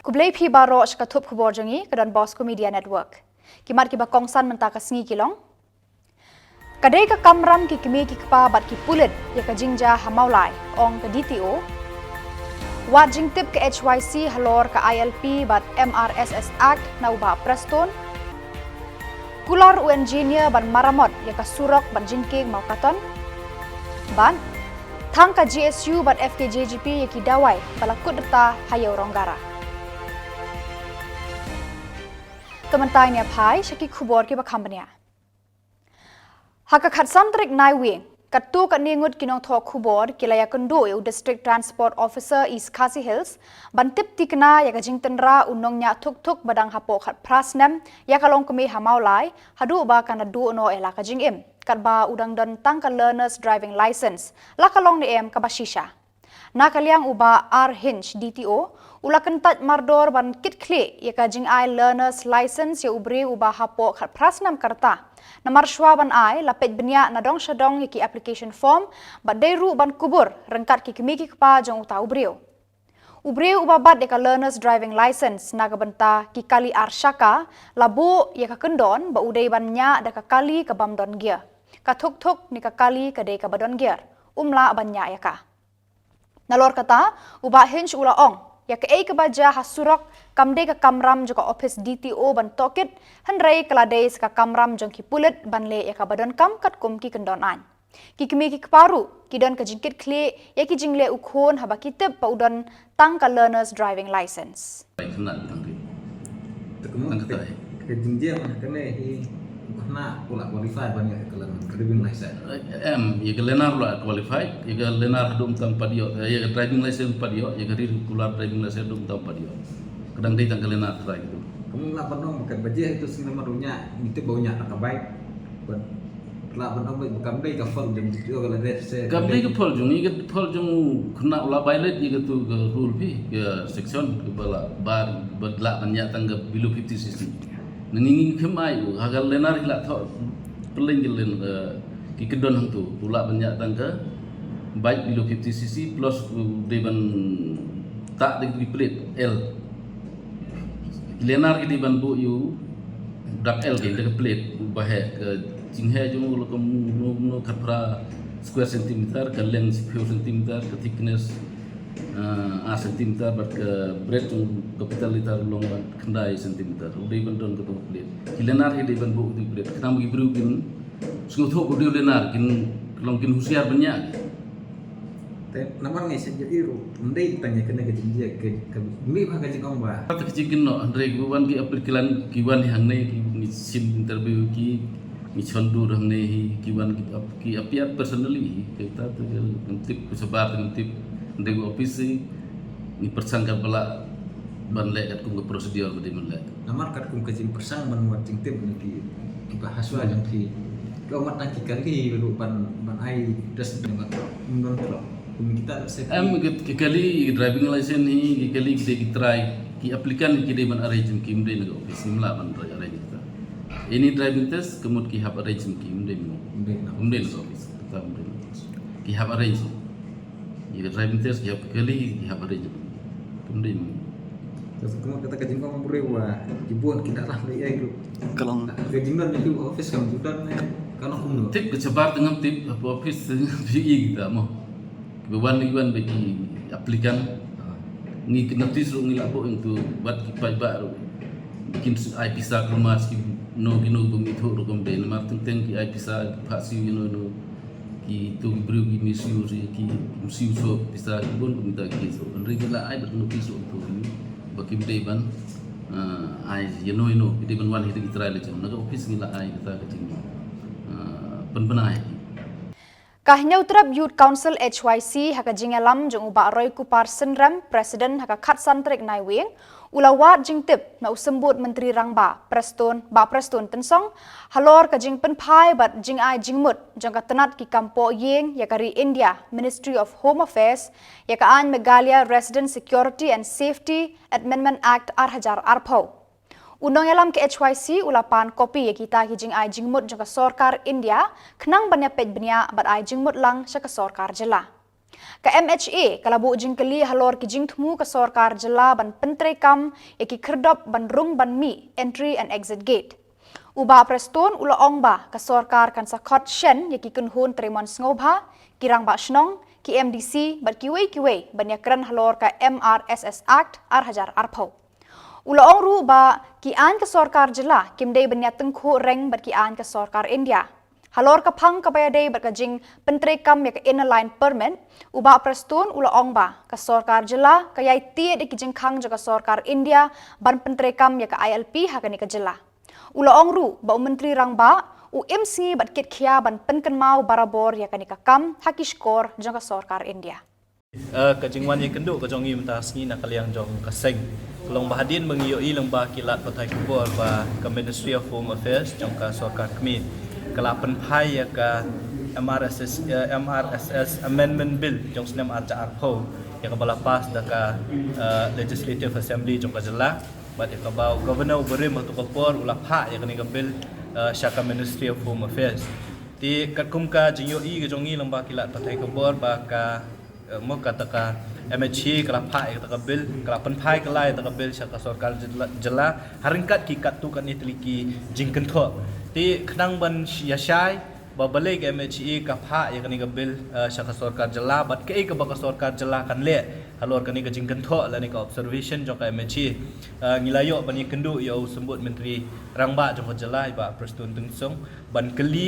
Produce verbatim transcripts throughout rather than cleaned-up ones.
Khublei phi baroh sha ka thup khubor jong ngi ka Don Bosco Media Network. Ki mat kiba kongsan mynta ka sngi ki long: Ka dei ka kamram ki kmie ki kpa bad ki pulit ïa ka jingjia ha Mawlai, ong ka D T O. Wad jingtip ka H Y C halor ka I L P bad M R S S Act na u Bah Prestone. Kular u engineer ban maramot ïa ka surok bad jingkieng Mawkaton. Bad thang ka G S U bad F K J G P ïa ki dawai ba la kut rta ha Ïew Ronggara. Te mynta ngin ïa phai sha ki khubor kiba kham bniah. Ha ka khatsan tarik Naiwieng, katto katne ngut ki nongthoh khubor ki la ïakynduh ïa u District Transport Officer East Khasi Hills ban tip thikna ïa ka jingtynrah u nongñiah thuk thuk ba dang hapoh khatphra snem ïa ka longkmie ha Mawlai haduh ba kan da duh noh ïa la ka jingim, katba u dang don tang ka learner's driving licence, la ka long ne em kaba shisha. Na ka liang u Bah R Hinch, D T O, u la kyntait mardor ban kit khlieh ïa ka jingai learner's licence ïa u briew uba hapoh khatphra snem ka rta. Namar shuwa ban ai, la peit bniah na dong sha dong ïa ki application form bad dei ruh ban kubur ryngkat ki kmie ki kpa jong uta u briew. U briew uba bat ïa ka learner's driving licence na ka bynta ki kali ar shaka la buh ïa ka kyndon ba u dei ban ñiah da ka kali ka bym don gear. Ka thuk thuk ne ka kali ka dei kaba don gear, um lah ban ñiah ïa ka. Nalor kata, u Bah Hinch u la ong, ïa kaei kaba jia ha surok kam dei ka kamram jong ka ophis D T O ban tohkit, hynrei ka la dei sa ka kamram jong ki pulit ban leh ïa kaba donkam katkum ki kyndon aiñ. Ki kmie ki kpa ruh ki don ka jingkit khlieh ïa ki jingleh u khun haba ki tip ba u don tang ka learner's driving licence. Bai khynnah tang ri. Te kumno tang kata ka, ka jingjia man kane hi, u khynnah u la qualify ban ïa ka learner, ka driving license? Em, ïa ka learner u la qualify, ïa ka learner haduh mynta um pat ïoh, ïa ka driving license um pat ïoh, ïa ka regular driving license haduh mynta um pat ïoh. Ka dang dei tang ka learner trai ka tu. Kumno lah ban ong ba ka ba jia itu sing namar u ñiah, ngi tip ba u ñiah tang ka bike. Bad lah ban ong ba kam dei ka fault jong D T O ka la dei se. Kam dei ka fault jong ngi, ka fault jong u khynnah u la violate ïa katu ka rule phi, ka section kaba la ba, ba lah ban ñiah tang ka below fifty C C. Ngi ngi khem ai u ha ka learner hi la thoh pynleng ki len, eh, ki kyndon hangtu u lah ban ñiah tang ka bike below fifty C C plus u dei ban tah da ki plate L. Ki learner ki dei ban buh ïa u dak L ki da ka plate, u ba heh, ka jingheh jong u la kumno kumno, khatphra square centimeter, ka length shiphew centimeter, ka thickness, ah, ar centimeter, bad ka breadth jong u capital letter long bad khyndai centimeter. U dei ban don katu ka plate. Ki learner ki dei ban buh katu ka plate. Khnang ba ki briew kin sngewthuh ba u dei u learner, kin long kin husiar ban ñiah. Te namar ngi sngewthuh ruh, ym dei tang ïa kane ka jingjia, ka, ka, ym dei ba ka jingong ba. Kata ka jingkynnoh, hynrei ki wan ki applicant, ki wan hi hangne, ki ngi shim interview ki, ngi shon dur hangne hi, ki wan ki ap-, ki appear personally hi, kita te ngam tip, ka shabar te ngam tip, hynrei ka office hi, ngi pyrshang katba lah ban leh katkum ka procedure ba dei ban leh. Namar katkum ka jingpyrshang ban wad jingtip na ki, kiba ha shuwa jong ki. Ki ong mat tang ki kali ruh ban, ban ai test ban ym don tlot. Kum kita da se. Em, ki, ki kali driving license hi, ki kali ki dei ki trai, ki applicant ki dei ban arrange, kim dei na ka office, ngim lah ban arrange kita. Any driving test, ka mut ki hap arrange, kim dei mo. Ym dei na. Ym dei na ka office, kata ym dei na ka office. Ki hap arrange. Ïa ka driving test ki hap kali, ki hap arrange. Ym dei mo. Te kumno kata ka jingong briew ba ki bun ki da lah leh ïa ruh. Ka long. Ka jingdon ïa u office kam ju don, eh, ka long kumno. Tip ka shabar te ngam tip, hapoh office te ngam ju ïohi kita mo. Kiba wan, ki wan ba ki applicant. Ngi ki notice ruh ngi la buh ïa tu bad ki paidbah ruh. Kin ai pisa kulmar, kino kino ba ngi thuh ruh kam dei namar teng teng ki ai pisa, ki phah siew ïa no ïa no. Kitu ki briew ki misuse, ki misuse pisa, ki bun kumta ki so. Hynrei ngi la ai bad notice ruh tu ba kim dei ban, ah, ai ïa no ïa no, ki dei ban wan hi da ki trai la jong. Na ka office ngi la ai kata ka jing, ah, pynbna ïa ki. Ka Hynñiewtrep Youth Council H Y C ha ka jingïalam jong u Bah Roykupar Synrem, President, ha ka khatsan tarik Naiwieng, u la wad jingtip na u Symbud Myntri Rangbah, Prestone, Bah Prestone Tynsong, halor ka jingpynphai bad jingai jingmut jong ka tnat ki kam poh ïing ïa ka ri India, Ministry of Home Affairs, ïa ka aiñ Meghalaya Resident Security and Safety Amendment Act ar hajar arphew. U nongïalam ka H Y C u la pan kopi ïa kita ki jingai jingmut jong ka sorkar India, khnang ban ïa peit bniah bad ai jingmut lang sha ka sorkar jylla. Ka M H A ka la buh jingkylli halor ki jingthmu ka sorkar jylla ban pyntreikam ïa ki khyrdop ban rung ban mih, entry and exit gate. U Bah Prestone u la ong ba ka sorkar kan sa khot shen ïa ki kynhun trei mon sngewbha, ki rangbah shnong, ki M D C bad kiwei kiwei ban ïakren halor ka M R S S Act ar hajar arphew. U la ong ruh ba ki aiñ ka sorkar jylla kim dei ban ïatyngkhuh reng bad ki aiñ ka sorkar India. Halor ka phang kaba ïadei bad ka jingpyntreikam ïa ka Inner Line Permit, u Bah Prestone u la ong ba ka sorkar jylla ka ïai tied ïa ki jingkhang jong ka sorkar India ban pyntreikam ïa ka I L P ha kane ka jylla. U la ong ruh ba u Myntri Rangbah u im sngi bad kit khia ban pynkynmaw barabor ïa kane ka kam ha ki shkor jong ka sorkar India. Eh, ka jingwan ïakynduh ka jong ngi mynta ka sngi na ka liang jong ka seng ka long ba hadien ba ngi ïohi lyngba ki lad pathai khubor ba ka Ministry of Home Affairs jong ka sorkar kmie ka la pynphai ïa ka M R S S, eh, M R S S Amendment Bill jong u snem ar hajar arphew, ïa kaba la pass da ka, eh, Legislative Assembly jong ka jylla. Bad ïa kaba u Governor u barim ha kato ka por u la phah ïa kane ka bill, eh, sha ka Ministry of Home Affairs. Te katkum ka jingïohi ka jong ngi lyngba ki lad pathai khubor ba ka, eh, mo kata ka M H A ka la phah ïa kata ka bill, ka la pynphai ka la ïa kata ka bill sha ka sorkar jylla, jylla ha ryngkat ki katto katne tylli ki jingkynthoh. Te khnang ban sh-, ïa shai ba balei ka M H A ka phah ïa kane ka bill, eh, sha ka sorkar jylla bad kaei kaba ka sorkar jylla kan leh halor kane ka jingkynthoh lane ka observation jong ka M H A. Eh, ngi la ïoh ban ïakynduh ïa u Symbud Myntri Rangbah jong ka jylla, i Bah Prestone Tynsong, ban kylli,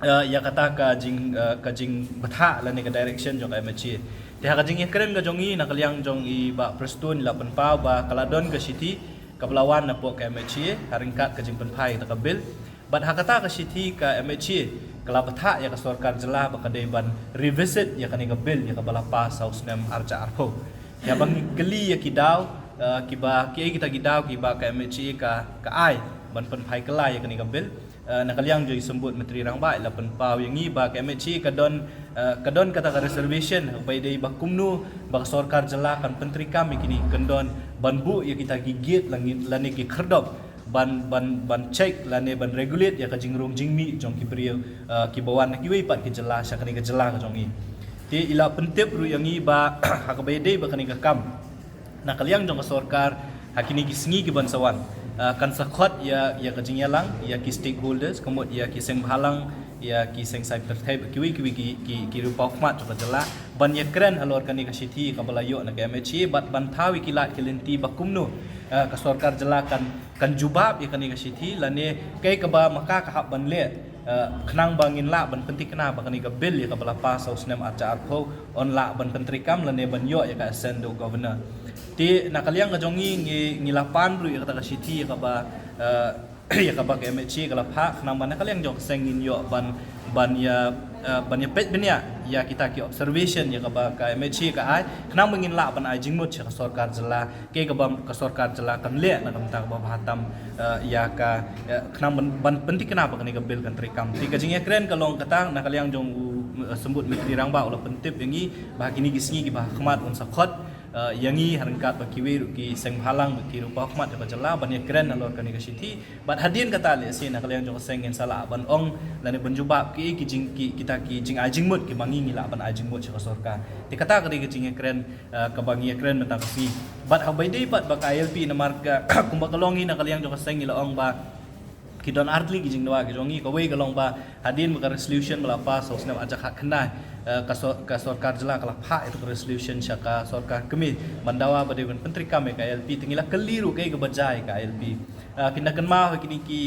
eh, ïa kata ka jing, eh, ka jingbthah lane ka direction jong ka M H A. Te ha ka jingïakren ka jong ngi na ka liang jong i Bah Prestone i la pynpaw ba ka la don ka shithi kaba la wan napoh ka M H A ha ryngkat ka jingpynphai kata ka bill. Bad ha kata ka shithi ka M H A ka la bthah ïa ka sorkar jylla ba ka dei ban revisit ïa kane ka bill ïa kaba la pass ha u snem ar hajar arphew. Ïa ba ngi kylli ïa ki daw, eh, kiba, kiei kita ki daw kiba ka M H A ka, ka ai ban pynphai kylla ïa kane ka bill. Eh, na ka liang jong i Symbud Myntri Rangbah i la pynpaw ïa ngi ba ka M H A ka don, eh, ka don kata ka reservation ba ïadei ba kumno ba ka sorkar jylla kan pyntreikam ïa kine ki kyndon ban buh ïa kita ki gate lane, lane ki khyrdop ban, ban, ban check lane ban regulate ïa ka jingrung jingmih jong ki briew, eh, kiba wan na kiwei pat ki jylla sha kane ka jylla ka jong ngi. Te i la pyntip ruh ïa ngi ba ha kaba ïadei bad kane ka kam na ka liang jong ka sorkar ha kine ki sngi kiban sa wan, eh, kan sa khot ïa, ïa ka jingïalang ïa ki stakeholders, ka mut ïa ki seng bhalang, ïa ki seng sai pyrthei, kiwei kiwei ki, ki, ki riewpawkhmat jong ka jylla ban ïakren halor kane ka shithi kaba la ïoh na ka M H A bad ban thaw ïa ki lad ki lynti ba kumno, eh, ka sorkar jylla kan, kan jubab ïa kane ka shithi lane kaei kaba ma ka ka hap ban leh, eh, khnang ba ngin lah ban pynthikna ba kane ka bill ïa kaba la pass ha u snem ar hajar arphew yn lah ban pyntreikam lane ban ïoh ïa ka assent da u Governor. Te na ka liang ka jong ngi, ngi, ngi la pan ruh ïa kata ka shithi ïa kaba, eh, ïa kaba ka M H A ka la phah khnang ba na ka liang jong ka seng ngin ïoh ban, ban ïa, eh, ban ïa peit bniah ïa kita ki observation ïa kaba ka M H A ka ai khnang ba ngin lah ban ai jingmut sha ka sorkar jylla, kaei kaba ka sorkar jylla kan leh na ka bynta kaba bha tam, eh, ïa ka, eh, khnang ban, ban pynthikna ba kane ka bill kan treikam. Te ka jingïakren ka long kata na ka liang jong u, eh, Symbud Myntri Rangbah u la pyntip ïa ngi ba ha kine ki sngi kiba ha khmat un sa khot, eh, ïa ngi ha ryngkat bad kiwei ruh ki seng bhalang bad ki riewpawkhmat jong ka jylla ban ïakren halor kane ka shithi. Bad hadien kata lehse na ka liang jong ka seng ngin sa lah ban ong lane ban jubab kiei ki jing, ki, kita ki jingai jingmut kiba ngi, ngi lah ban ai jingmut sha ka sorkar. Te kata ka dei ka jingïakren, eh, kaba ngi ïakren mynta ka sngi. Bad ha kaba ïadei pat bad ka I L P namar ka kumba ka long ngi na ka liang jong ka seng ngi la ong ba ki don artylli ki jingdawa ki jong ngi, kawei ka long ba hadien ba ka resolution ba la pass ha u snem ar hajar khatkhyndai, eh, ka sor-, ka sorkar jylla ka la phah ïa ka resolution sha ka sorkar kmie ban dawa ba dei ban pyntreikam ïa ka I L P. Te ngi la kylli ruh kaei kaba jia ïa ka I L P. Eh, phin da kynmaw ha kine ki,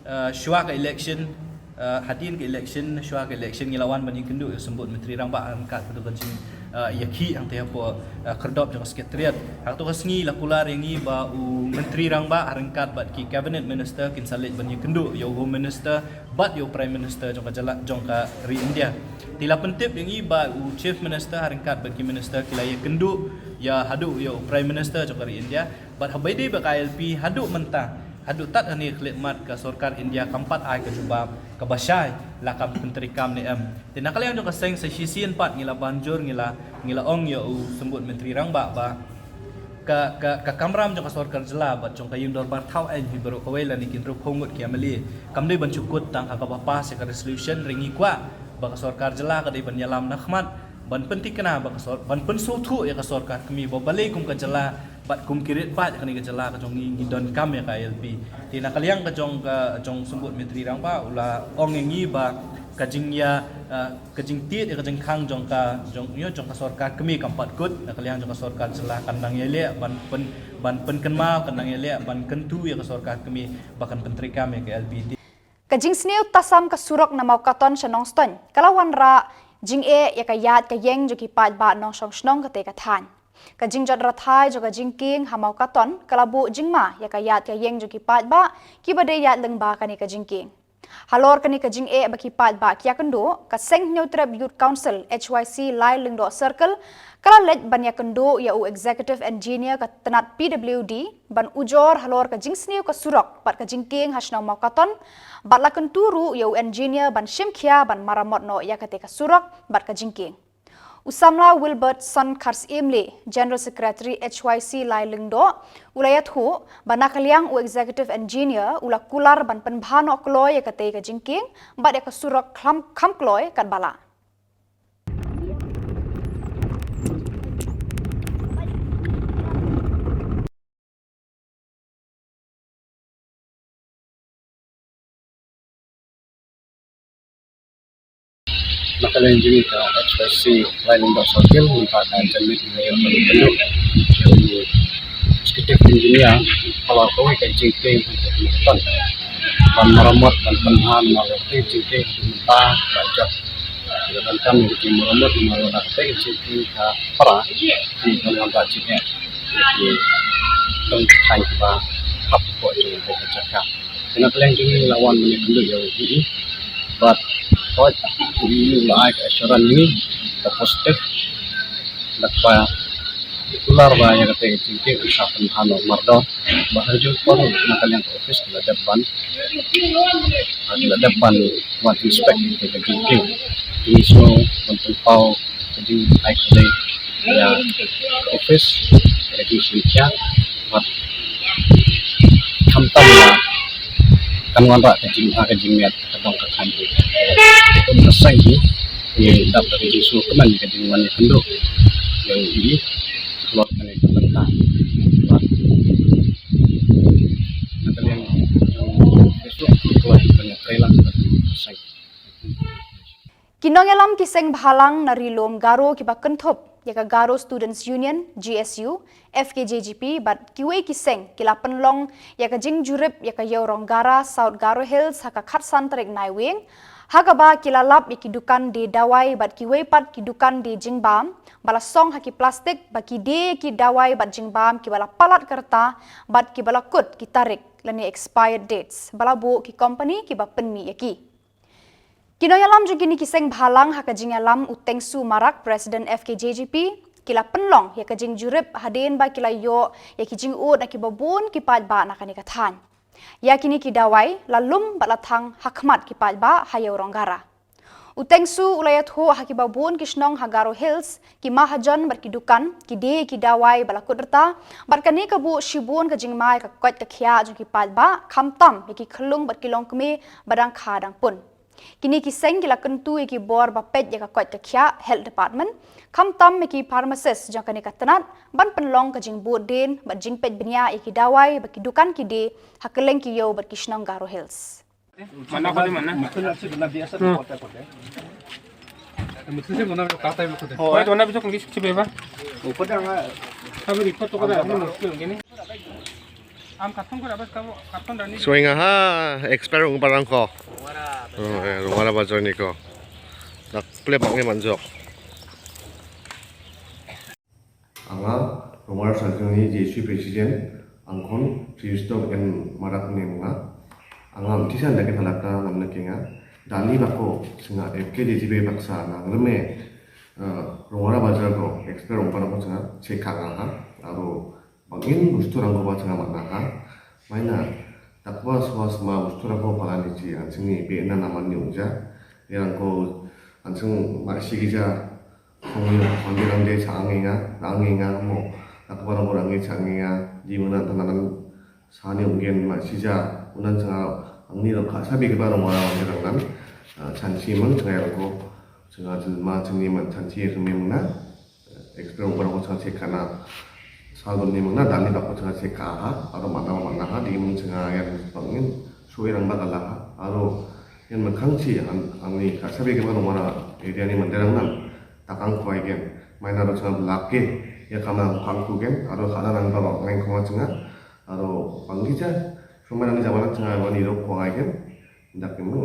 eh, shuwa ka election, eh, hadien ka election, shuwa ka election ngi la wan ban ïakynduh ïa u Symbud Myntri Rangbah ryngkat bad ka jing, eh, ïakhih hangtei hapoh, eh, khyrdop jong ka Secretariat. Ha kato ka sngi la kular ïa ngi ba u Myntri Rangbah ha ryngkat bad ki Cabinet Minister kin sa leit ban ïakynduh ïa u Home Minister bad ïa u Prime Minister jong ka jylla, jong ka ri India. Te la pyntip ïa ngi ba u Chief Minister ha ryngkat bad ki Minister ki la ïakynduh ïa haduh ïa u Prime Minister jong ka ri India. Bad ha kaba ïadei bad ka I L P haduh mynta, haduh tad hangne khyllipmat ka sorkar India kam pat ai ka jubab kaba shai la kam pyntreikam ne em. Te na ka liang jong ka seng sa shisien pat ngi la ban jur, ngi la, ngi la ong ïa u Symbud Myntri Rangbah ba ka, ka, ka kamram jong ka sorkar jylla bad jong ka ïing dorbar thaw aiñ hi baroh kawei lane ki hynriewphew ngut ki M L A kam dei ban shu kut tang ha kaba pass ïa ka resolution. Hynrei ngi kwah ba ka sorkar jylla ka dei ban ïalam na khmat ban pynthikna ba ka sor, ban pynsngewthuh ïa ka sorkar kmie ba balei kum ka jylla bad kum ki rit bad kane ka jylla ka jong ngi ngi donkam ïa ka I L P. Te na ka liang ka jong ka jong Symbud Myntri Rangbah u la ong ïa ngi ba ka jingïa, eh, ka jingtied ïa ka jingkhang jong ka jong ïa jong ka sorkar kmie kam pat kut, na ka liang jong ka sorkar jylla kan nang ïaleh ban pyn ban pynkynmaw, kan nang ïaleh ban kyntu ïa ka sorkar kmie ba kan pyntreikam ïa ka I L P. Te Ka jingsniew tasam ka surok na Mawkaton sha Nongstoiñ ka la wanrah jingeh ïa ka ïaid ka ïeng jong ki paidbah nongshong shnong katei ka thaiñ. Ka jingjot rathai jong ka jingkieng ha Mawkaton ka la buh jingma ïa ka ïaid ka ïeng jong ki paidbah kiba dei ïaid lyngba kane ka jingkieng. Halor kane ka jingeh ba ki paidbah ki ïakynduh, ka Seng Hynñiewtrep Youth Council, H Y C Lai Lyngdoh Circle, ka la leit ban ïakynduh ïa u Executive Engineer ka tnat P W D ban ujor halor ka jingsniew ka surok bad ka jingkieng ha shnong Mawkaton, bad la kyntu ruh ïa u engineer ban shim khia ban maramot noh ïa katei ka surok bad ka jingkieng. U samla Wilbertson Kharsyiem Leh, General Secretary H Y C Lai Lyngdoh, u la ïathuh ba na ka liang u Executive Engineer u la kular ban pynbha noh kloi ïa katei ka jingkieng bad ïa ka surok kham, kham kloi katba lah. Na ka liang jong ngi ka H Y C Lai Lyngdoh Circle, mynta ka janmiet ngi ïa ka Executive Engineer, ka la kawei ka jingkieng ha ka Mawkaton ban maramot ban pynbha namar ka jingkieng mynta ka jot. Ka donkam ka jingmaramot namar ka jingkieng ka para, ka donkam ka jingeh. Ki dang thaiñ kiba hap hapoh jong ka jaka. Te na ka liang jong ngi la wan ban ïakynduh ïa u E E bad hooid u E E u la ai ka assurance ngi ka positive. Bad ba kular ba ïa katei ka jingkieng kan sa pynbha noh mardor. Ba ha jong por na ka liang ka office ki la dep ban, ki la dep ban wan inspect ïa katei ka jingkieng. Ngi sngew ban pynpaw ka jingai khublei ïa ka office, ïa ka jingshim khia, bad khamtam ba kan wanrah ka jingmyntoi ka jingmiat ka dong ka thaiñ. Kum ka seng hi ngi dap da ka jingsngewkmen ka jingwan ïakynduh ïa u E E halor kane ka bynta. Bad na ka liang jong ka seng ki kloi ban ïatreilang bad ka seng. Ki nongïalam ki seng bhalang na Ri Lum Garo kiba kynthup ïa ka Garo Students Union, G S U, F K J G P bad kiwei ki seng ki la pynlong ïa ka jingjurip ïa ka Ïew Rong Gara, South Garo Hills ha ka khatsan tarik Naiwieng, ha kaba ki la lap ïa ki dukan die dawai bad kiwei pat ki dukan die jingbam ba la song ha ki plastik ba ki die ki dawai bad jingbam kiba la palat ka rta bad kiba la kut ki tarik lane expired dates ba la buh ki company kiba pynmih ïa ki. Ki nongïalam jong kine ki seng bhalang ha ka jingïalam u Tengsu Marak, President F K J G P, ki la pynlong ïa ka jingjurip hadien ba ki la ïoh ïa ki jingud na kiba bun ki paidbah na kane ka thaiñ. Ïa kine ki dawai la lum bad la thang ha khmat ki paidbah ha Ïew Rong Gara. U Tengsu u la ïathuh ha kiba bun ki shnong ha Garo Hills, ki mahajon bad ki dukan ki die ki dawai ba la kut rta bad kane ka buh shibun ka jingma ïa ka koit ka khiah jong ki paidbah, khamtam ïa ki khyllung bad ki longkmie ba dang kha dang pun. Kine ki seng ki la kyntu ïa ki bor ba peit ïa ka koit ka khiah, Health Department, khamtam ïa ki pharmacist jong kane ka tnat ban pynlong ka jingbud dien bad jingpeit bniah ïa ki dawai ba ki dukan ki die ha kylleng ki ïew bad ki shnong Garo Hills. Swinga ha expert ong parang ko. Oh, eh, Rongwara Bazar ni ko. Dak plep bang manjok. Anga Rongwara Circle ni J S U President, angkhon Christoph N Marak ne nga. Anga mtisan dake thalata namna kenga. Dali bako singa F K J G P baksa na ngreme. Eh, Rongwara Bazar ko expert ong parang ko singa. Sekha nga ha. Aro bangin busturang ko ba singa mana ha. Maina takwa swa sma busturang ko pala ni ci an singi be na naman ni uja. Yang ko an sing ma sigi ja. Hong hong dirang de sa angi nga, angi nga mo. Takwa rang rang sa angi nga. Di mana tananan sa ni ungen ma sija. Unan sanga angni lo kha sabi ke ba rong wala ong dirang nan. Ah, chan si mang sanga rong ko. Chynga jyllma jong ngi mynta jong ngi mynta, experience ba ko chynga che kana. Sa don ngi mynta, dal ni ba ko chynga che ka ha, aro mynta mynta ha, dei mynta chynga ïa bang ngin shu ïa rangbah ka la ha, aro ngin mynkhang chi ang, ang ni ka sabi ke ba nong wana area ni mynta dang nang takang kwai gen. Mynta aro chynga blak ke ïa ka ma khang ku gen, aro ka la rangbah bang ngai ko chynga, aro bang ki cha, shu mynta ni jaban chynga ba ni ro kwai gen. Dak ni mynta,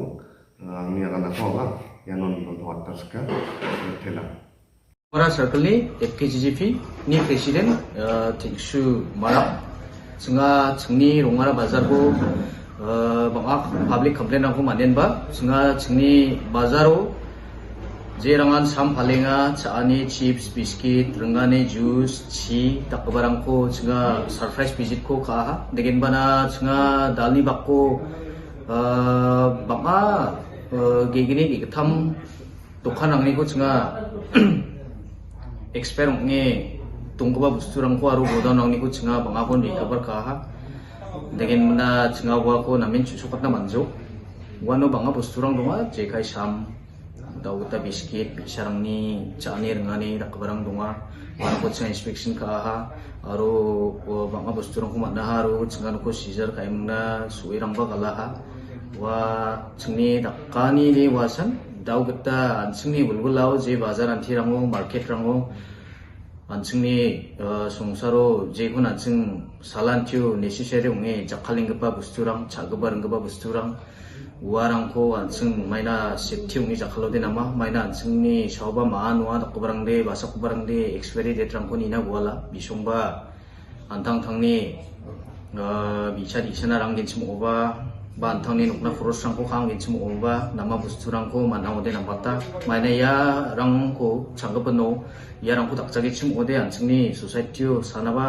ah, ni akan ako ba ïa non non to atas ka tela. Rungara Circle ni F K G G P ni President, eh, Thingshu Marak. Chynga chynni Rungara Bazar ko, eh, bang ak public complaint ko manen ba. Chynga chynni bazar o, je rangan sam phalenga, cha ani, chips, biscuit, rengane, juice, chi, tak barang ko, chynga surprise visit ko ka ha. Degen bana chynga dal ni bak ko, eh, bang a, eh, gegini gegtham Dukan nangni ko chynga expire ngi tung kaba bostu rang ko aro godown nangni ko chynga bang a ko ni kabar ka ha. Degen mynta chynga wa ko namin chu sukat na manjo. Wano bang a bostu rang donga je kai sam. Dau kita biscuit, pisa rangni, chani rengani, dak kabarang donga. Wano ko chynga inspection ka ha. Aro, wa bang a bostu rang ko mana ha aro chynga ko seizure ka imna sui rang ba ka la ha. Wa chynni dak kani de wa san. Dau kita an chynni bulbul lau je bazar an thi rango, market rango. An chynni, eh, songsaro je kun an chynng salan thiu necessary ungi jakhaling kapa bostu rang, chak kapa rang kapa bostu rang. Wa rang ko an chynng maina sep thiu ungi jakhalo de nama, maina an chynni shauba ma anwa dak kubarang de, basa kubarang de, expiry date rang ko nina gwala, bisong ba. Antang tang ni, eh, bisa di sana rang gin chmu oba, ba antang ni nukna furus rang ko khang gin chmu oba, nama bostu rang ko mana ode nambata, maina ya rang ko changga peno, ya rang ko tak chagi chmu ode an chynni society o sana ba,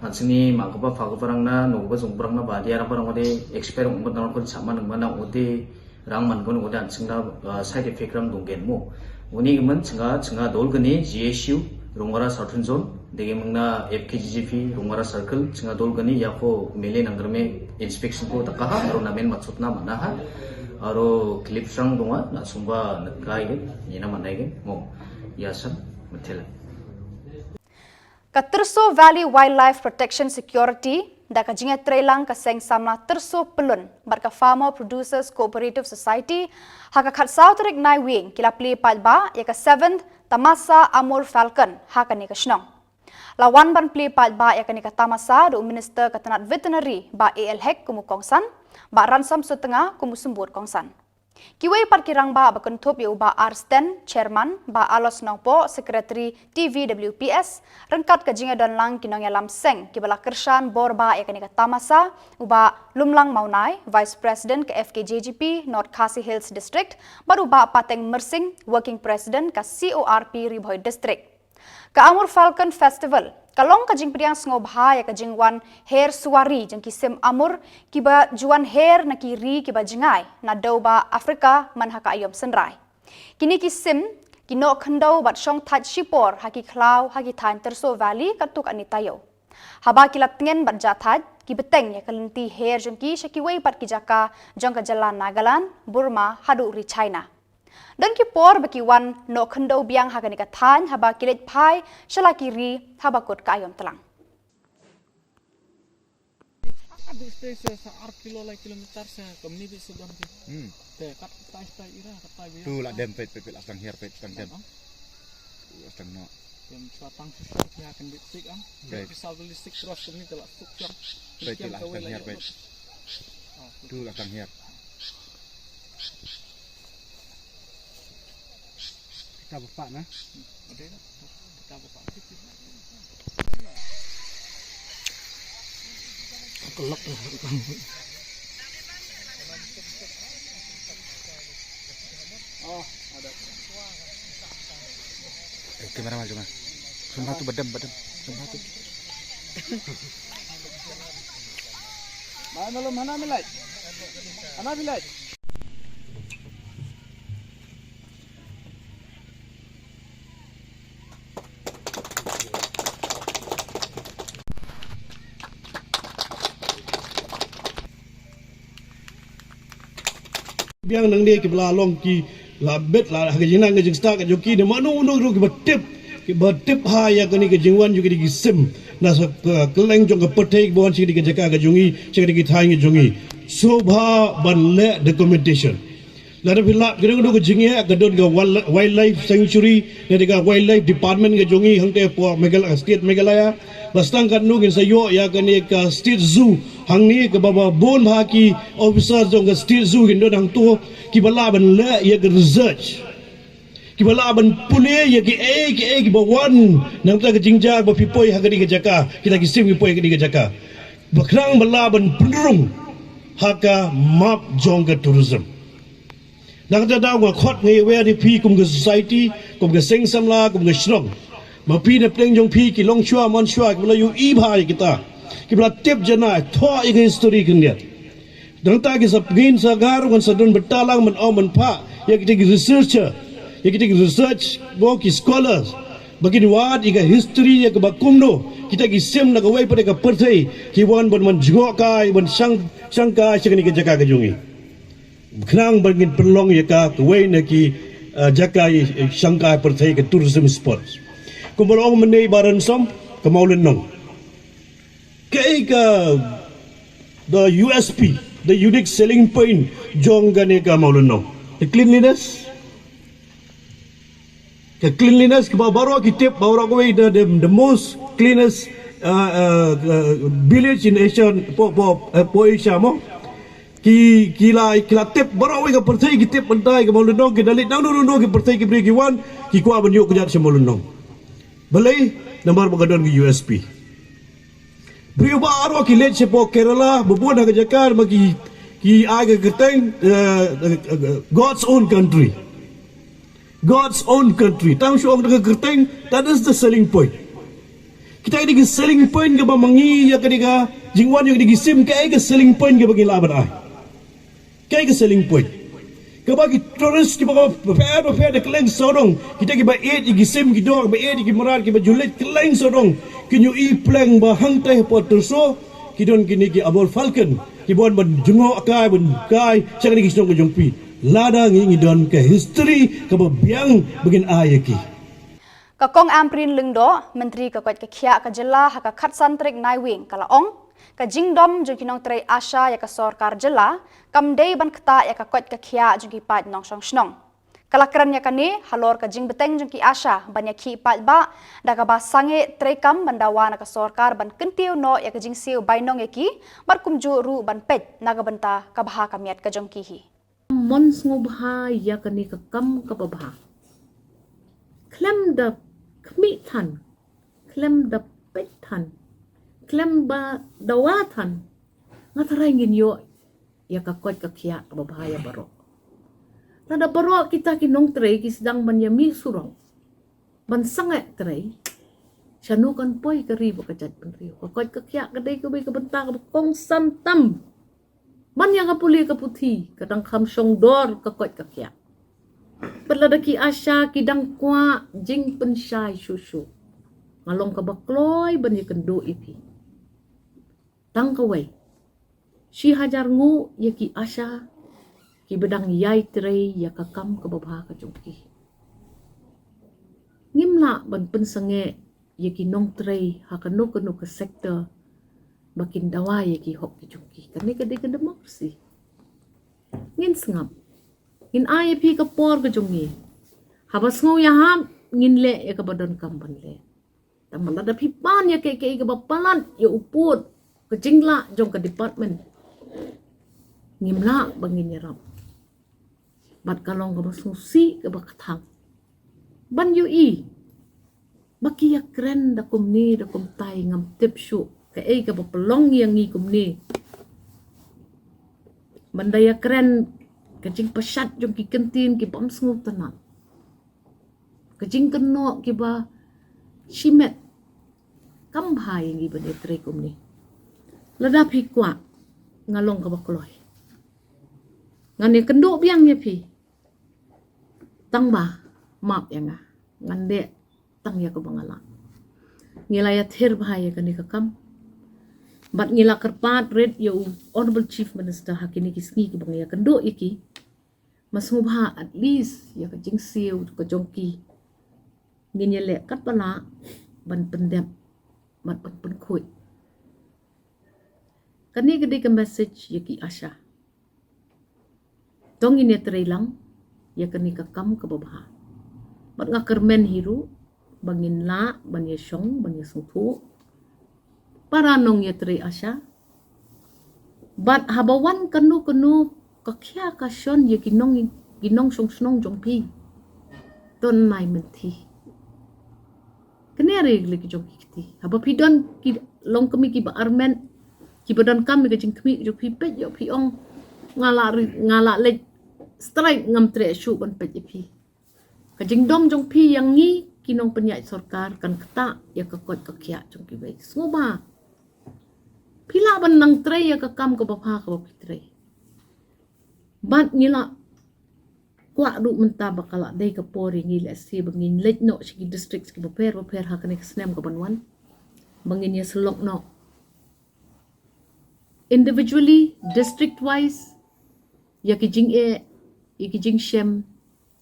an chynni ma ko ba fa ko barang na, no ko ba zung barang na ba, dia rang barang ode expert ong barang ko sama nang mana ode, rang man gun udan chynga, uh, side effect rang dong gen mo. Uni man chynga, chynga dol gani G S U, Rungara Southern Zone, dege mangna F K G G P, Rungara Circle, chynga dol gani ya ko mele nang germe inspection ko takaha, aro namen maksud na mana ha, aro clip rang donga, na sumba na kai gen, ni na mana gen, mo, ya san, matela. Ka Tyrso Valley Wildlife Protection Security, da ka jingïatreilang ka seng samla Tyrso Pyllun, bad ka Farmer Producers Cooperative Society, ha ka khatsaw tarik Naiwieng, ki la plie paidbah, ïa ka seventh Tamasa Amur Falcon, ha kane ka shnong. La wan ban plie paidbah, ïa kane ka tamasa, da u Minister ka tnat Veterinary, Bah A L Hek kum u kongsan, Bah Ransom Sutnga kum u symbud kongsan. Kiwei pat ki rangbah ba kynthup ïa u Bah R Sten, Chairman, Bah Alos Nongpoh, Secretary T V W P S, ryngkat ka jingïadonlang ki nongïalam seng, kiba la kyrshan bor bah ïa kane ka tamasa, u Bah Lumlang Mawnai, Vice President ka F K J G P, North Khasi Hills District, bad u Bah Pateng Myrsing, Working President ka C O R P Ri Bhoi District. Ka Amur Falcon Festival ka long ka jingpdiang sngewbha ïa ka jingwan her suwari jong ki sim amur kiba ju wan her na ki ri kiba jngai na dewbah Africa man ha ka aïom synrai. Kine ki sim ki noh khyndew bad shong thait shipor ha ki khlaw ha ki thaiñ Tyrso Valley katto katne taïew. Haba ki la tngen bad jah thait ki bteng ïa ka lynti her jong ki sha kiwei pat ki jaka jong ka jylla Nagaland, Burma haduh ri China. Don ki por ba ki wan noh khyndew biang ha kane ka thaiñ haba ki leit phai sha la ki ri haba kut ka aïom tlang. Kat dei sha ar kilo lai kilometer sha kamni bi sudam ki. Hmm. Te kat tai tai ira kat tai bi. Tu la dem pet pet pet la stang her pet stang dem. Tu la stang noh. Tem chwa tang shisha ki ha kan bit tik am. Pet. Ki sal beli sik cross kamni te la suk chang. Pet pet la stang her pet. Tu la stang her. Kita bapak na. Kelok. Oh, ada. Eh, kamera maju mah. Sembah tu bedem bedem. Sembah tu. Mana belum mana milai? Mana milai? Biang nangne ki ba la long ki La bit la ha ka jingnang ka jingstad ka jong ki, ne mano mano ruh kiba tip, kiba tip ha ïa kane ka jingwan jong kine ki sim na sa ka kylleng jong ka pyrthei, kiba wan sha kane ka jaka ka jong i, sha kane ka thaiñ ka jong i. Sngewbha ban leh documentation. Lada phi lap kane ka jingeh, ka don ka wild-, wildlife sanctuary, ne ka wildlife department ka jong i hangtei hapoh Meghalaya, state Meghalaya. Ba sdang katno ngin sa ïoh ïa kane ka state zoo hangne, kaba bun bha ki officer jong ka state zoo kin don hangto, kiba lah ban leh ïa ka research, kiba lah ban pule ïa kiei kiei kiba wan na ka bynta ka jingjia ba phi poi ha kane ka jaka, kita ki sim ki poi ha kane ka jaka, ba khnang ba lah ban pynrung ha ka map jong ka tourism. Na kata ka daw nga khot, nga ïawer ïa phi kum ka society, kum ka seng samla, kum ka shnong, ba phi na pdeng jong phi ki longshuwa manshuwa kiba la ïohi bha ïa kita, kiba la tip janai, thoh ïa ka history khyndiat. Nangta ki sa pyngian sagar, ngan sa don bynta lang ban ong ban phah ïa kita ki researcher, ïa kita ki research, ba ki scholars, ba kin wad ïa ka history ïa kaba kumno kita ki sim na kawei pat ka pyrthei ki wan ban, ban jngohkai, ban shang, shangkai sha kane ka jaka ka jong i. Khnang ba ngin pynlong ïa ka kawei na ki, eh, jaka, eh, shangkai pyrthei, ka tourism spots. Kumba la ong mynne i Bah Ransom, ka Mawlynnong, kaei ka, the U S P, the unique selling point jong kane ka Mawlynnong? The cleanliness. Ka cleanliness kaba baroh ki tip, baroh kawei the, the, the most cleanest, uh, uh, uh, village in Asia, hapoh, hapoh, hapoh Asia mo. Ki, ki la, ki la tip, baroh kawei ka pyrthei ki tip mynta ïa ka Mawlynnong, ki da leit nangno nangno ki pyrthei ki briew ki wan, ki kwah ban ïoh kjat sha Mawlynnong. Balei? Namar ba ka don ka U S P. Briew baroh ki leit shapoh Kerala, ba bun ha ka jaka ba ki, ki ai ka kyrteng, eh, eh, eh, God's own country. God's own country. Tang shu ong da ka kyrteng, that is the selling point. Kita ki dei ki selling point kaba ma ngi ïa ka dei ka jingwan ïa ka dei ki sim, kaei ka selling point kaba ngi lah ban ai? Kaei ka selling point kaba ki tourist kiba ka pher ba pher da kylleng sawdong, kita kiba ïeit ïa ki sim ki doh, kiba ïeit ïa ki mrad, kiba ju leit kylleng sawdong, kin ïohi pleng ba hangtei hapoh Thursoo ki don kine ki Amur Falcon, kiba wan ban jngohkai, ban kai sha kine ki shnong ka jong phi. Lada ngi, ngi don ka history kaba biang ba ngin ai ïa ki. Ka Kong Ampareen Lyngdoh, Myntri ka koit ka khiah ka jylla, ha ka khatsan tarik Naiwieng ka la ong, ka jingdom jong ki nongtrei ASHA ïa ka sorkar jylla kam dei ban ktah ïa ka koit ka khiah jong ki paid nongshong shnong. Ka la kren ïa kane halor ka jingbteng jong ki ASHA ban ïakhih paidbah da kaba sangeh treikam ban dawa na ka sorkar ban kyntiew noh ïa ka jingsiew bainong ïa ki, bad kumjuh ruh ban peit na ka bynta ka bha ka miat ka jong ki hi. Mon sngewbha ïa kane ka kam kaba bha. Khlem da khmih than, khlem da peit than, khlem ba dawa than, nga tharai ngin ïoh ïa ka koit ka khiah kaba bha ïa baroh. Lada baroh kita ki nongtrei ki sdang ban ïa mih surok ban sangeh trei, shano kan poi ka ri bad ka jaitbynriew? Ka koit ka khiah ka dei kawei ka bynta kaba kongsan tam. Man ïa ka pule ka puthi ka dang kham shong dor ka koit ka khiah. Bad lada ki ASHA ki dang kwah jingpynshai shuh shuh, nga long kaba kloi ban ïakynduh ïa phi. Tang kawei, shi hajar nguh ïa ki ASHA kiba dang ïai trei ïa ka kam kaba bha ka jong ki. Ngim lah ban pynsangeh ïa ki nongtrei ha kano kano ka sector ba kin dawa ïa ki hok ki jong ki. Kane ka dei ka democracy. Ngin sngap, ngin ai ïa phi ka por ka jong ngi. Haba sngew ïahap ngin leh ïa kaba donkam ban leh. Tangba lada phi pan ïa kaei kaei kaba palat ïa u pud ka jinglah jong ka department, ngim lah ba ngin ïarap. Bad ka long kaba sngewsih kaba kthang ban ïohi ba ki ïakren da kumne da kumtai, ngam tip shuh kaei kaba pynlong ïa ngi kumne. Ban da ïakren ka jingpashat jong ki kyntien ki bym sngewtynnat, ka jingkynnoh kiba shimet, kam bha ïa ngi ban ïatrei kumne. Lada phi kwah, nga long kaba kloi, ngan ïakynduh biang ïa phi. Tangba map ïa nga, ngan leh tang ïa kaba nga lah. Ngi la ïathir bha ïa kane ka kam bad ngi la kyrpad rit ïa u Honourable Chief Minister ha kine ki sngi kiba ngi ïakynduh ïa ki, Nga sngewbha at least ïa ka jingsiew ka jong ki ngin ïaleh katba lah ban pyndep bad ban pynkhuid. Kane ka dei ka message ïa ki ASHA. To ngin ïatrei lang ïa kane ka kam kaba bha. Bad nga kyrmen hi ruh ba ngin lah ban ïashong, ban ïasngewthuh. Para nongïatrei ASHA. Bad haba wan kano kano ka khia ka shon ïa ki nong, ki nongshong shnong jong phi, to nai mynthi. Kane ruh ka lei ka jong ki kti. Haba phi don ki longkmie kiba armet, kiba donkam ïa ka jingkhmih jong phi, peit ïoh phi ong, nga lah ri-, nga lah leit strike, ngam treh shuh ban peit ïa phi. Ka jingdom jong phi ïa ngi ki nongpynïaid sorkar kan ktah ïa ka koit ka khiah jong kiwei. Sngewbha phi lah ban nang trei ïa ka kam kaba bha kaba phi trei. Bad ngi lah kwah ruh mynta ba ka lah dei ka por ïa ngi lehse ba ngin leit noh sha ki district kiba pher ba pher ha kane ka snem kaban wan, ba ngin ïasyllok noh individually, district wise, ïa ki jingeh, ïa ki jingshem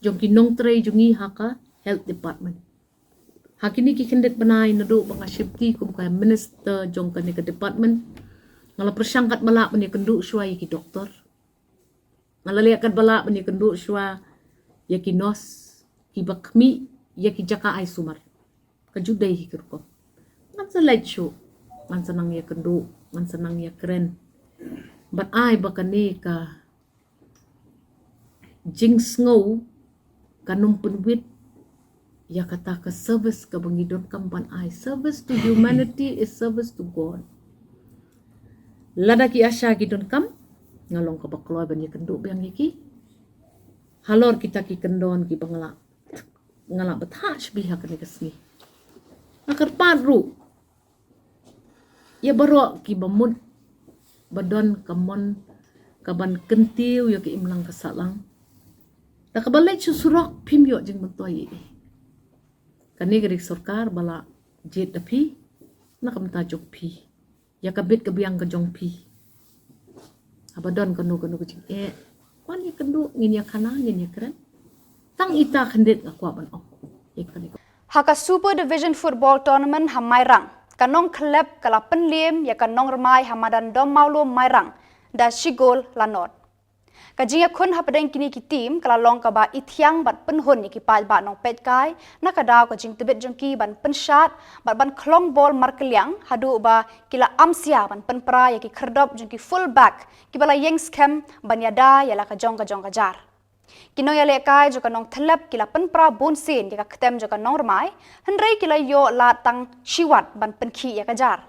jong ki nongtrei jong ngi ha ka health department. Ha kine ki khyndiat bnai naduh ba nga shim kti kum ka minister jong kane ka department, nga la pyrshang katba lah ban ïakynduh shuwa ïa ki doktor. Nga la leh katba lah ban ïakynduh shuwa ïa ki nurse kiba khmih ïa ki jaka ai sumar. Ka ju dei hi ka rukom. Ngan sa leit shuh, ngan sa nang ïakynduh, ngan sa nang ïakren. Bad ai ba kane ka jingsngew kan ym pynwit ïa kata ka service kaba ngi donkam ban ai. Service to humanity is service to God. Lada ki ASHA ki donkam, nga long kaba kloi ban ïakynduh biang ïa ki halor kita ki kyndon kiba nga lah, nga lah bthah shibun ha kane ka sngi. Nga kyrpad ruh ïa baroh kiba mut ba don ka mon kaban kyntiew ïa ka imlang ka sahlang, da kaba leit sha surok phim ïoh jingmyntoi ei ei. Kane ka dei ka sorkar ba la jied da phi, na ka bynta jong phi, ïa ka bit ka biang ka jong phi. Haba don kano kano ka jingeh, wan ïakynduh, ngin ïakhana, ngin ïakren. Tang ita khyndiat nga kwah ban ong. Ïa kane ka Ha ka Super Division Football Tournament ha Mairang, ka Nongthyllep ka la pynliem ïa ka Nongrymmai ha madan Dom Mawlum Mairang da shi gol la nod. Ka jingïakhun hapdeng kine ki team ka la long kaba ithiang bad pynhun ïa ki paidbah nongpeitkai, na ka daw ka jingtbit jong ki ban pynshad bad ban khlong bol markylliang, haduh ba ki la amsia ban pynpra ïa ki khyrdop jong ki full back kiba la ïeng skhem ban ïada ïa la ka jong ka jong ka jar. Ki nongïalehkai jong ka Nongthyllep ki la pynpra bunsien ïa ka ktem jong ka Nongrymmai, hynrei ki la ïoh lad tang shiwat ban pynkhih ïa ka jar.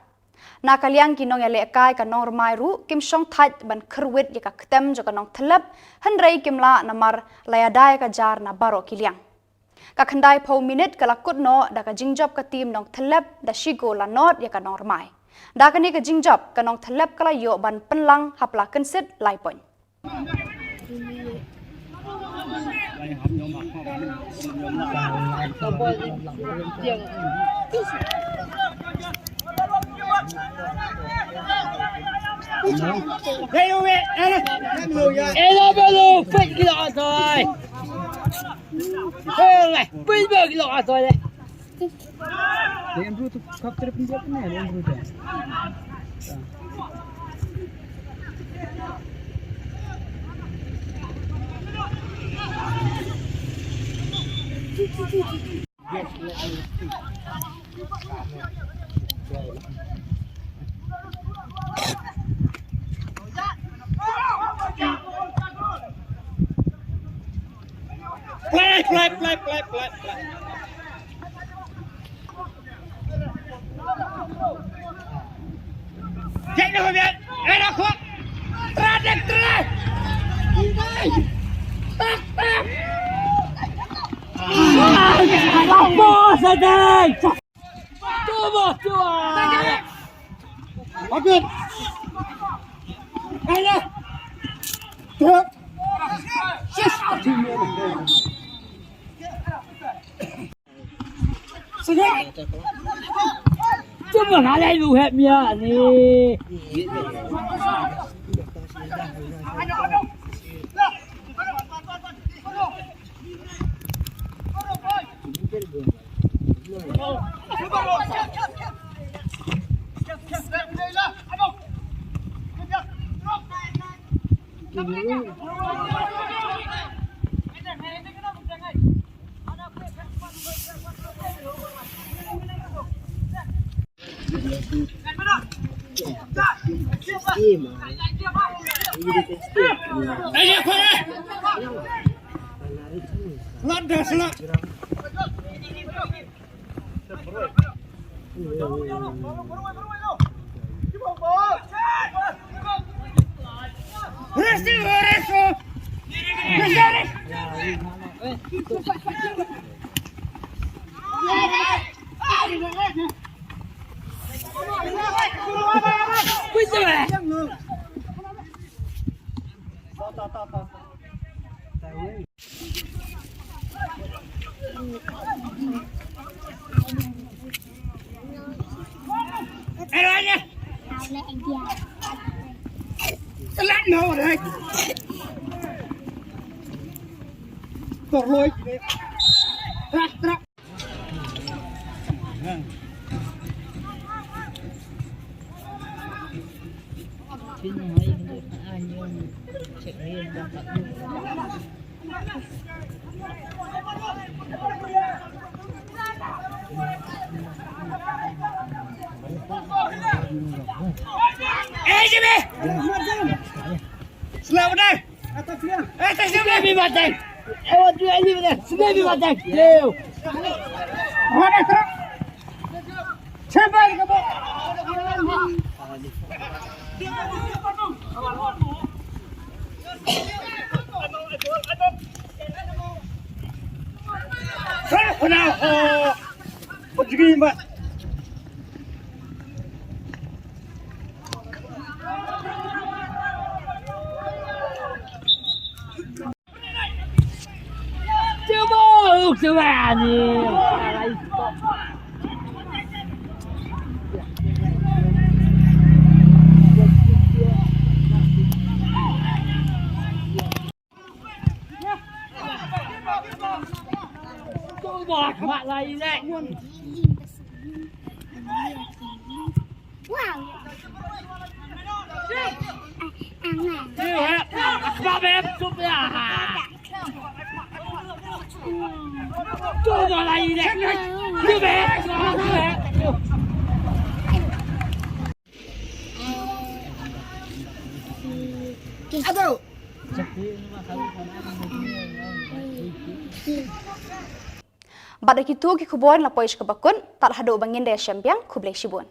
Na ka liang ki nongïalehkai ka Nongrymmai ruh kim shong thait ban khyrwit ïa ka ktem jong ka Nongthyllep, hynrei kim lah namar la ïada ïa ka jar na baroh ki liang. Ka khyndai phew minit ka la kut noh da ka jingjop ka team Nongthyllep da shi gol la nod ïa ka Nongrymmai. Da kane ka jingjop ka Nongthyllep ka la ïoh ban pynlang hapla kynsit lai point. Play, play, play, play, play, play. Jek na ko bian. Eh, na ko. Tra, dek, tra. Tak, tak. Apa sedang? Tuh, tuh. Oke. Ayo. Tuh. Sis. Cuba ngalai lu hep mia ni. Eh, Jimmy! Slow down! Eh, tak sini bi batang. Eh, what do I live there? Sini bi batang. Leo. Mana tu? Sampai ke bawah. Sana, sana. Oh. Pergi, Mat. Bad da kitu ki khubor na poi sha kaba kut, tad haduh ba ngin da ïashem biang, khublei shibun.